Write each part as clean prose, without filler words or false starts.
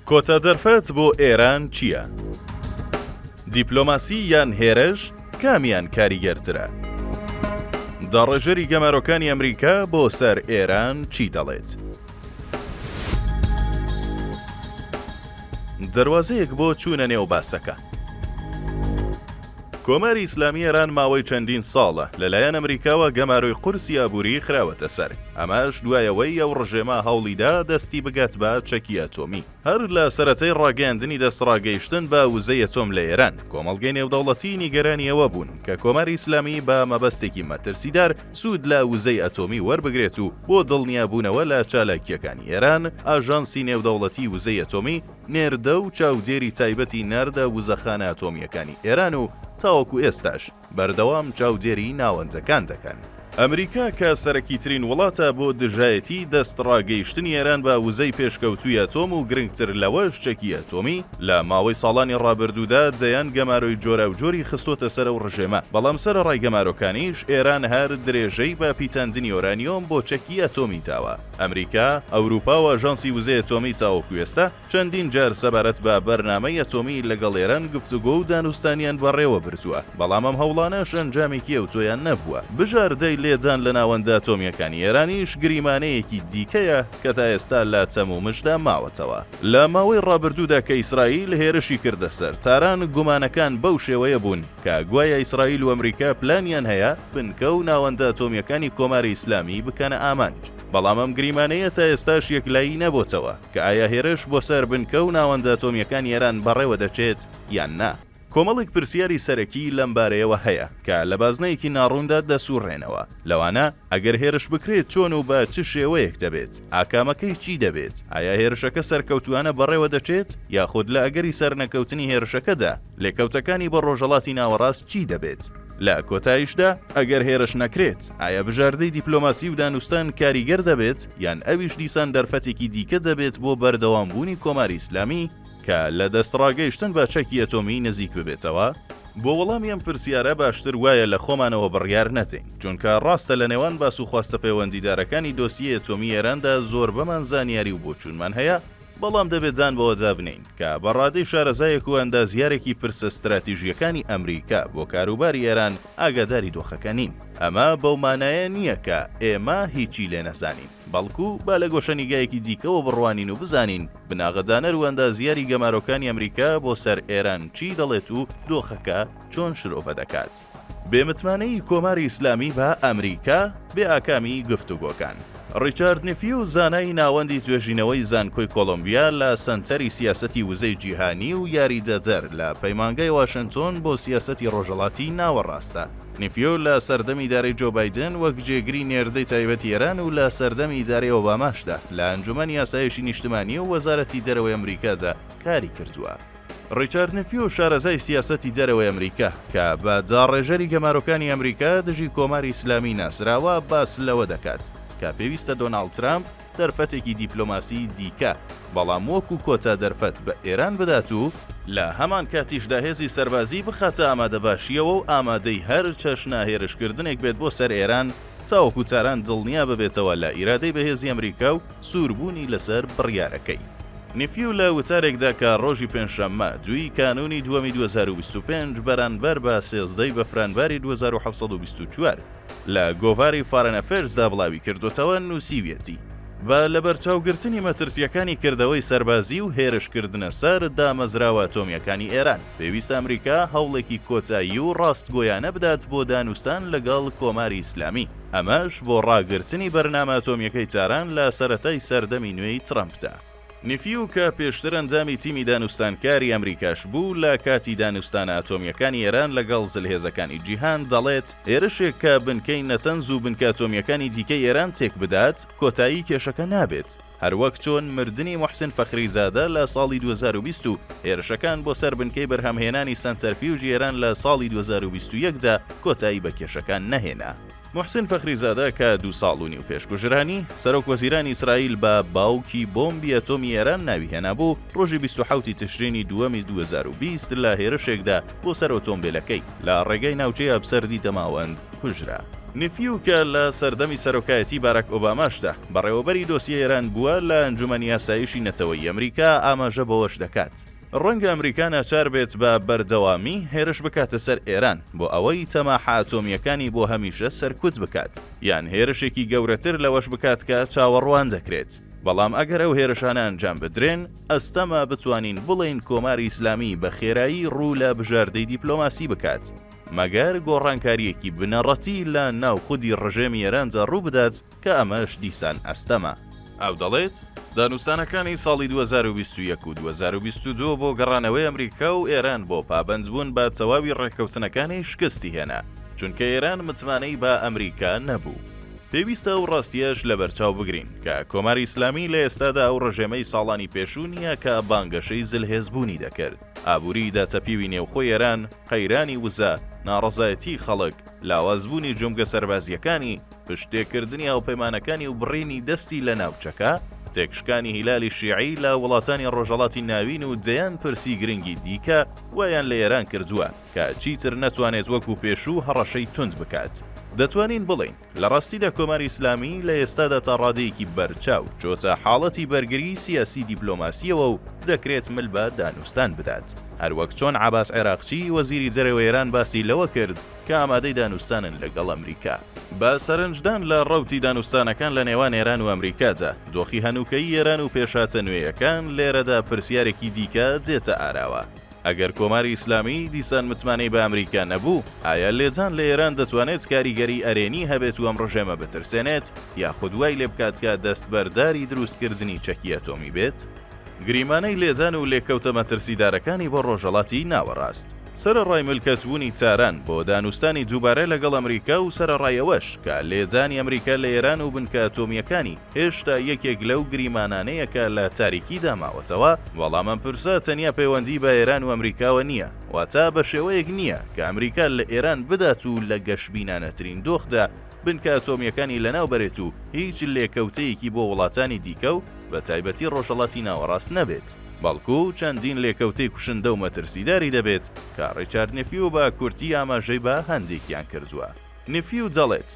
کۆتا دەرفەت بۆ ئێران چییە؟ دیپلۆماسی یان هێرش کامیان کاریگەرترە؟ داڕێژەری گەمارۆکانی ئەمریکا بۆ سەر ئێران چی دەڵێت؟ دەروازەیەک بۆ چوونە نێو باسەکە. کۆماری ئیسلامی ئێران ماوەی چەندین ساڵە لەلایەن ئەمریکاوە گەمارۆی قورسی ئابووری خراوەتە سەر، ئەمەش دوای ئەوەی ئەو ڕژێمە هەوڵیدا دەستی بگات بە چەکی ئەتۆمی. هەر لە سەرەتای ڕاگەیاندنی دەستڕاگەیشتن بە وزەی ئەتۆم لە ئێران، کۆمەڵگەی نێودەوڵەتی نیگەرانی ئەوە بوون کە کۆماری ئیسلامی بە مەبەستێکی مەترسیدار سوود لە وزەی ئەتۆمی وەربگرێت و بۆ دڵنیابوونەوە لە چالاکییەکانی ئێران، ئاژانسی نێودەوڵەتی وزەی ئەتۆمی نێردە و چاودێری تایبەتی ناردە وزەخانە ئەتۆمییەکانی ئێران و تاوەکو ئێستاش بەردەوام چاودێری ناوەندەکان دەکەن. ئەمریکا کە سەرەکیترین وڵاتە بۆ دژایەتی دەستڕاگەیشتنی ئێران بە وزەی پێشکەوتووی ئەتۆم و گرنگتر لەوەش چەکی ئەتۆمی، لە ماوەی ساڵانی ڕابردوودا دەیان گەمارۆی جۆراوجۆری خستۆتە سەر ئەو ڕژێمە، بەڵام سەرەڕای گەمارۆکانیش ئێران هەر درێژەی بە پیتاندنی ئۆرانیۆم بۆ چەکی ئەتۆمی داوە. ئەمریکا، ئەوروپا و ئاژانسی وزەی ئەتۆمی تاوەکو ئێستا چەندین جار سەبارەت بە بەرنامەی ئەتۆمی لەگەڵ ئێران گفتوگۆ و دانوستانیان بەڕێوە بردووە، بەڵام ئەم هەوڵانەش ئەنجامێکی ئەوتۆیان نەبووە. بژاردەی لێدان لە ناوەندە ئەتۆمییەکانی ئێرانیش گریمانەیەکی دیکەیە کە تا ئێستا لە تەمومژدا ماوەتەوە. لە ماوەی ڕابردوودا کە ئیسرائیل هێرشی کردە سەر تاران، گومانەکان بەو شێوەیە بوون کە گوایە ئیسرائیل و ئەمریکا پلانیان هەیە بنکە و ناوەندە ئەتۆمییەکانی کۆماری ئیسلامی بکەنە ئامانج، بەڵام ئەم گریمانەیە تا ئێستاش یەکلایی نەبۆتەوە کە ئایا هێرش بۆ سەر بنکە و ناوەندە ئەتۆمییەکانی ئێران بەڕێوە دەچێت یان نا. کۆمەڵێک پرسیاری سەرەکی لەم بارەیەوە هەیە کە لە بازنەیەکی ناڕووندا دەسوڕێنەوە، لەوانە، ئەگەر هێرش بکرێت چۆن و بە چ شێوەیەک دەبێت؟ ئاکامەکەی چی دەبێت؟ ئایا هێرشەکە سەرکەوتووانە بەڕێوە دەچێت؟ یاخود لە ئەگەری سەرنەکەوتنی هێرشەکەدا، لێکەوتەکانی بۆ ڕۆژهەڵاتی ناوەڕاست چی دەبێت؟ لە کۆتایشدا، ئەگەر هێرش نەکرێت، ئایا بژاردەی دیپلۆماسی و دانوستان کاریگەر دەبێت، یان ئەویش دیسان دەرفەتێکی دیکە دەبێت بۆ بەردەوامبوونی کۆماری ئیسلامی کە لە دەستڕاگەیشتن بە چەکی ئەتۆمی نزیک ببێتەوە؟ بۆ وەڵامی ئەم پرسیارە باشتر وایە لە خۆمانەوە بڕیار نەدەین، چونکە ڕاستە لە نێوان باس و خواستە پەیوەندیدارەکانی دۆسیەی ئەتۆمی ئێراندا زۆربەمان زانیاری و بۆچوونمان هەیە، بەڵام دەبێت دان بەوەدا بنێین کە بە ڕادەی شارەزایەک و ئەندازیارێکی پرسە ستراتیژییەکانی ئەمریکا بۆ کاروباری ئێران ئاگاداری دۆخەکە نین. ئەمە بەو مانایە نییە کە ئێمە هیچی لێ نەزانین، بەڵکو با لە گۆشەنیگایەکی دیکەوە بڕوانین و بزانین بناغەدانەر و ئەندازیاری گەمارۆکانی ئەمریکا بۆ سەر ئێران چی دەڵێت و دۆخەکە چۆن شرۆڤە دەکات. بێ متمانەیی کۆماری ئیسلامی بە ئەمریکا، بێ ئاکامی گفتوگۆکان. ڕیچارد نفیو زانای ناوەندی توێژینەوەی زانکۆی کۆڵۆمبیا لە سەنتەری سیاسەتی وزەی جیهانی و یاریدەدەر لە پەیمانگای واشنتۆن بۆ سیاسەتی ڕۆژهەڵاتی ناوەڕاستە. نفیو لە سەردەمی ئیدارەی جۆ بایدن وەک جێگری نێردەی تایبەتی ئێران و لە سەردەمی ئیدارەی ئۆباماشدا لە ئەنجومەنی ئاسایشی نیشتمانی و وەزارەتی دەرەوەی ئەمریکادا کاری کردووە. ڕیچارد نفیو شارەزای سیاسەتی دەرەوەی ئەمریکا کە بە داڕێژەری گەمارۆکانی ئەمریکا دژی کۆماری ئیسلامی ناسراوە باس لەوە دەکات کە پێویستە دۆناڵد ترامپ دەرفەتێکی دیپلۆماسی دیکە بەڵام وەکو کۆتا دەرفەت بە ئێران بدات و لە هەمان کاتیشدا هێزی سەربازی بخاتە ئامادەباشییەوە و ئامادەی هەر چەشنە هێرشکردنێک بێت بۆ سەر ئێران تاوەکو تاران دڵنیا ببێتەوە لە ئیرادەی بەهێزی ئەمریکا و سووربوونی لەسەر بڕیارەکەی. نیفیو لە وتارێکدا کە ڕۆژی پێنجشەممە دووی کانوونی دووەمی 2025 بەرانبەر بە 13 ی بەفرانباری 2724 لە گۆڤاری فارن ئەفێرزدا بڵاویکردۆتەوە نووسیویەتی، بە لەبەرچاوگرتنی مەترسییەکانی کردەوەی سەربازی و هێرشکردنە سەر دامەزراوە ئەتۆمییەکانی ئێران، پێویستە ئەمریکا هەوڵێکی کۆتایی و ڕاستگۆیانە بدات بۆ دانوستان لەگەڵ کۆماری ئیسلامی، ئەمەش بۆ ڕاگرتنی بەرنامە ئەتۆمییەکەی تاران لە سەرەتای سەردەمی نوێی ترەمپدا. نیفیو کە پێشتر ئەندامی تیمی دانوستانکاری ئەمریکاش بوو لە کاتی دانوستانە ئەتۆمییەکانی ئێران لەگەڵ زلهێزەکانی جیهان، دەڵێت، هێرشێک کە بنکەی نەتەنز و بنکە ئەتۆمییەکانی دیکەی ئێران تێکبدات، کۆتایی کێشەکە نابێت. هەروەک چۆن مردنی موحسن فەخریزادە لە ساڵی 2020 و هێرشەکان بۆ سەر بنکەی بەرهەمهێنانی سەنتەرفیوجی ئێران لە ساڵی 2021 دا کۆتایی بە کێشەکان نەهێنا. موحسن فەخریزادە کە دوو ساڵ و نیو پێش کوژرانی، سەرۆک وەزیرانی ئیسرائیل بە باوکی بۆمبی ئەتۆمی ئێران ناوی هێنابوو، ڕۆژی 27 ی تشرینی دووەمی 2020 لە هێرشێکدا بۆ سەر ئۆتۆمبێلەکەی لە ڕێگای ناوچەی ئابسەردی دەماوەند کوژرا. نفیو کە لە سەردەمی سەرۆکایەتی باراک ئۆباماشدا بەڕێوەبەری دۆسیەی ئێران بووە لە ئەنجومەنی ئاسایشی نەتەوەیی ئەمریکا ئاماژە بەوەش دەکات، ڕەنگە ئەمریکا ناچار بێت بە بەردەوامی هێرش بکاتە سەر ئێران بۆ ئەوەی تەماحە ئەتۆمییەکانی بۆ هەمیشە سەرکوت بکات یان هێرشێکی گەورەتر لەوەش بکات کە چاوەڕوان دەکرێت. بەڵام ئەگەر ئەو هێرشانە ئەنجام بدرێن، ئەستەمە بتوانین بڵێین کۆماری ئیسلامی بە خێرایی ڕوو لە بژاردەی دیپلۆماسی بکات، مەگەر گۆڕانکارییەکی بنەڕەتی لە ناو خودی ڕژێمی ئێراندا ڕوو بدات کە ئەمەش دیسان ئەستەمە. ئەو دەڵێت، دانوستانەکانی ساڵی 2021 و 2022 بۆ گەڕانەوەی ئەمریکا و ئێران بۆ پابەندبوون بە تەواوی ڕێککەوتنەکانی شکستی هێنا، چونکە ئێران متمانەی بە ئەمریکا نەبوو. پێویستە ئەو ڕاستییەش لەبەرچاو بگرین کە کۆماری ئیسلامی لە ئێستادا ئەو ڕژێمەی ساڵانی پێشوو نییە کە بانگەشەی زلهێزبوونی دەکرد. ئابووریی داچەپیوی نێوخۆی ئێران، قەیرانی وزە، ناڕەزایەتیی خەڵک، لاوازبوونی جومگە سەربازییەکانی، پشتتێکردنی هاوپەیمانەکانی و بڕینی دەستی لە ناوچەکە، تێکشکانی هیلالی شیعی لە وڵاتانی ڕۆژهەڵاتی ناوین و دەیان پرسی گرنگی دیکە وایان لە ئێران کردووە کە چیتر نەتوانێت وەکو پێشوو هەڕەشەی توند بکات. دەتوانین بڵێین لە ڕاستیدا کۆماری ئیسلامی لە ئێستادا تا ڕادەیەکی بەرچاو چۆتە حاڵەتی بەرگریی سیاسی دیپلۆماسییەوە و دەکرێت مل بە دانوستان بدات. هەروەک چۆن عەباس عێراقچی وەزیری دەرەوەی ئێران باسی لەوە کرد کە ئامادەی دانوستانن لەگەڵ ئەمریکا. بە سەرنجدان لە ڕەوتی دانوستانەکان لە نێوان ئێران و ئەمریکادا، دۆخی هەنووکەیی ئێران و پێشهاتە نوێیەکان، لێرەدا پرسیارێکی دیکە دێتە ئاراوە. ئەگەر کۆماری ئیسلامی دیسان متمانەی بە ئەمریکا نەبوو، ئایا لێدان لە ئێران دەتوانێت کاریگەریی ئەرێنی هەبێت و ئەم ڕژێمە بترسێنێت، یاخود وای لێ بکات کە دەستبەرداری دروستکردنی چەکی ئەتۆمی بێت؟ گریمانەی لێدان و لێکەوتە مەترسیدارەکانی بۆ ڕۆژهەڵاتی ناوەڕاست. سەرەڕای ملکەچبوونی تاران بۆ دانوستانی دووبارە لەگەڵ ئەمریکا و سەرەڕای ئەوەش کە لێدانی ئەمریکا لە ئێران و بنکە ئەتۆمییەکانی هێشتا یەکێک لەو گریمانانەیە کە لە تاریکیدا ماوەتەوە، بەڵام ئەم پرسە تەنیا پەیوەندیی بە ئێران و ئەمریکاوە نییە، واتە بە شێوەیەک نییە کە ئەمریکا لە ئێران بدات و لە گەشبینانەترین دۆخدا بنکە ئەتۆمییەکانی لەناو بەرێت و هیچ لێکەوتەیەکی بۆ وڵاتانی دیکە و بە تایبەتی ڕۆژهەڵاتی ناوەڕاست نەبێت، بەڵکو چەندین لێکەوتەی کوشندە و مەترسیداری دەبێت کە ڕیچارد نفیو بە کورتی ئاماژەی بە هەندێکیان کردووە. نفیو دەڵێت،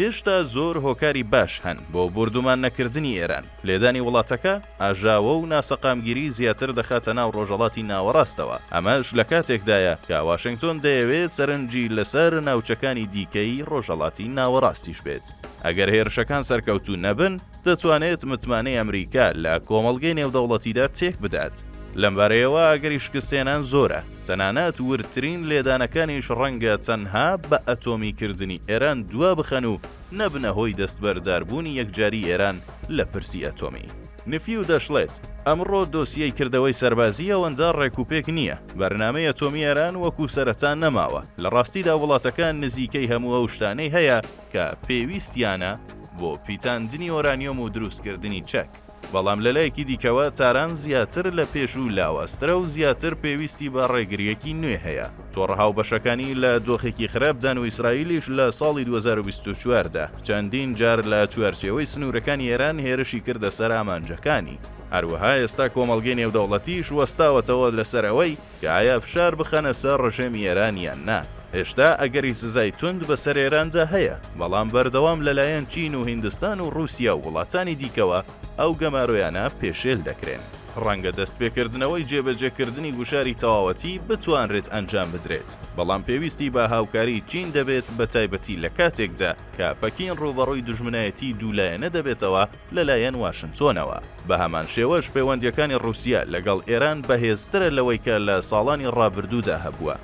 هێشتا زۆر هۆکاری باش هەن بۆ بۆردومان نەکردنی ئێران، لێدانی وڵاتەکە ئاژاوە و ناسەقامگیری زیاتر دەخاتە ناو ڕۆژهەڵاتی ناوەڕاستەوە، ئەمەش لە کاتێکدایە کە واشنگتۆن دەیەوێت سەرنجی لەسەر ناوچەکانی دیکەی ڕۆژهەڵاتی ناوەڕاستیش بێت. ئەگەر هێرشەکان سەرکەوتوو نەبن، دەتوانێت متمانەی ئەمریکا لە کۆمەڵگەی نێودەوڵەتیدا تێکبدات. لەمبارەیەوە ئەگەری شکستهێنان زۆرە، تەنانەت وردترین لێدانەکانیش ڕەنگە تەنها بە ئەتۆمیکردنی ئێران دوابخەن و نەبنە هۆی دەستبەرداربوونی یەکجاری ئێران لە پرسی ئەتۆمی. نفیو دەشڵێت، ئەمڕۆ دۆسیەی کردەوەی سەربازی ئەوەندە ڕێکوپێک نییە، بەرنامەی ئەتۆمی ئێران وەکو سەرەتا نەماوە، لە ڕاستیدا وڵاتەکە نزیکەی هەموو ئەو شتانەی هەیە کە پێویستیانە بۆ پیتاندنی ئۆرانیۆم و دروستکردنی چەک، بەڵام لەلایەکی دیکەوە تاران زیاتر لە پێشوو لاوازترە و زیاتر پێویستی بە ڕێگرییەکی نوێ هەیە. تۆڕە هاوبەشەکانی لە دۆخێکی خراپدان و ئیسرائیلیش لە ساڵی 2024 دا چەندین جار لە چوارچێوەی سنوورەکانی ئێران هێرشی کردە سەر ئامانجەکانی. هەروەها ئێستا کۆمەڵگەی نێودەوڵەتیش وەستاوەتەوە لەسەر ئەوەی کە ئایا فشار بخەنە سەر ڕژێمی ئێران یان نا. هێشتا ئەگەری سزای توند بەسەر ئێراندا هەیە، بەڵام بەردەوام لەلایەن چین و هیندستان و ڕووسیا و وڵاتانی دیکەوە ئەو گەمارۆیانە پێشێل دەکرێن. ڕەنگە دەستپێکردنەوەی جێبەجێکردنی گوشاری تەواوەتی بتوانرێت ئەنجام بدرێت، بەڵام پێویستی بە هاوکاریی چین دەبێت بەتایبەتی لە کاتێکدا کە پەکین ڕووبەڕووی دوژمنایەتیی دوولایەنە دەبێتەوە لەلایەن واشنتۆنەوە. بەهەمان شێوەش پەیوەندییەکانی ڕووسیا لەگەڵ ئێران بەهێزترە لەوەی کە لە ساڵانی ڕابردوودا هەبووە.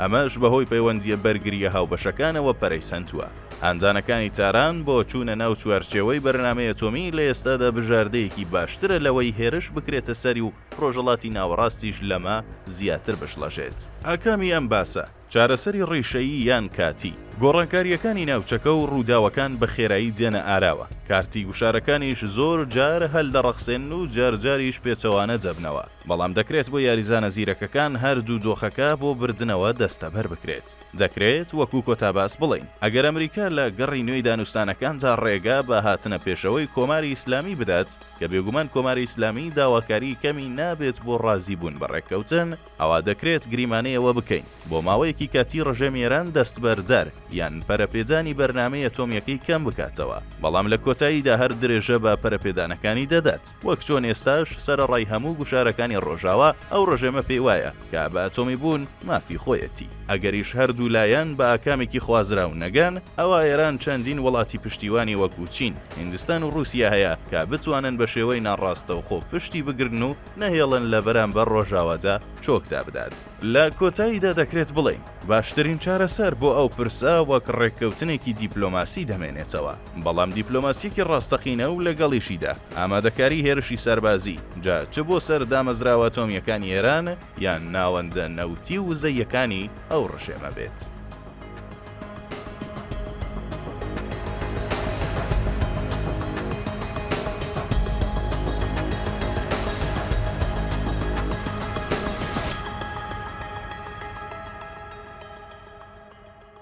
ئەمەش بەهۆی پەیوەندییە بەرگرییە هاوبەشەکانەوە پەرەی سەندووە. هاندانەکانی تاران بۆ چوونە ناو چوارچێوەی بەرنامەی ئەتۆمی لە ئێستادا بژاردەیەکی باشترە لەوەی هێرش بکرێتە سەری و ڕۆژهەڵاتی ناوەڕاستیش لەمە زیاتر بشڵەژێت. ئاکامی ئەم باسە، چارەسەری ڕیشەیی یان کاتی، گۆڕانکارییەکانی ناوچەکە و ڕووداوەکان بە خێرایی دێنە ئاراوە، کارتی گوشارەکانیش زۆر جار هەل دەڕەخسێنن و جار جاریش پێچەوانە دەبنەوە. بەڵام دەکرێت بۆ یاریزانە زیرەکەکان هەردوو دۆخەکە بۆ بردنەوە دەستەبەر بکرێت. دەکرێت وەکو کۆتا باس بڵێین، ئەگەر ئەمریکا لە گەڕی نوێی دانوستانەکاندا ڕێگا بە هاتنە پێشەوەی کۆماری ئیسلامی بدات، کە بێگومان کۆماری ئیسلامی داواکاریی کەمی نابێت بۆ ڕازیبوون بە ڕێککەوتن، ئەوا دەکرێت گریمانەی ئەوە بکەین بۆ ماوەیەکی کاتی ڕژێمی ئێران دەستبەردار یان پەرەپێدانی بەرنامەی ئەتۆمییەکەی کەم بکاتەوە، بەڵام لە کۆتاییدا هەر درێژە بە پەرەپێدانەکانی دەدات، وەک چۆن ئێستاش سەرەڕای هەموو گوشارەکانی ڕۆژاوا ئەو ڕژێمە پێی وایە کە بە ئەتۆمی بوون مافی خۆیەتی. ئەگەریش هەردوو لایەن بە ئاکامێکی خوازراو نەگەن، ئەوا ئێران چەندین وڵاتی پشتیوانی وەکو چین، هیندستان و ڕووسیا هەیە کە بتوانن بە شێوەی ناڕاستەوخۆ پشتی بگرن و نەهێڵن لە بەرامبەر ڕۆژاوادا چۆک دابدات. لە کۆتاییدا دەکرێت بڵێین باشترین چارەسەر بۆ ئەو پرسە وەک ڕێککەوتنێکی دیپلۆماسی دەمێنێتەوە، بەڵام دیپلۆماسییەکی ڕاستەقینە و لەگەڵیشیدا ئامادەکاری هێرشی سەربازی، جا چ بۆ سەر دامەزراوە ئەتۆمییەکانی ئێران یان ناوەندە نەوتی و وزەییەکانی ئەو ڕژێمە بێت.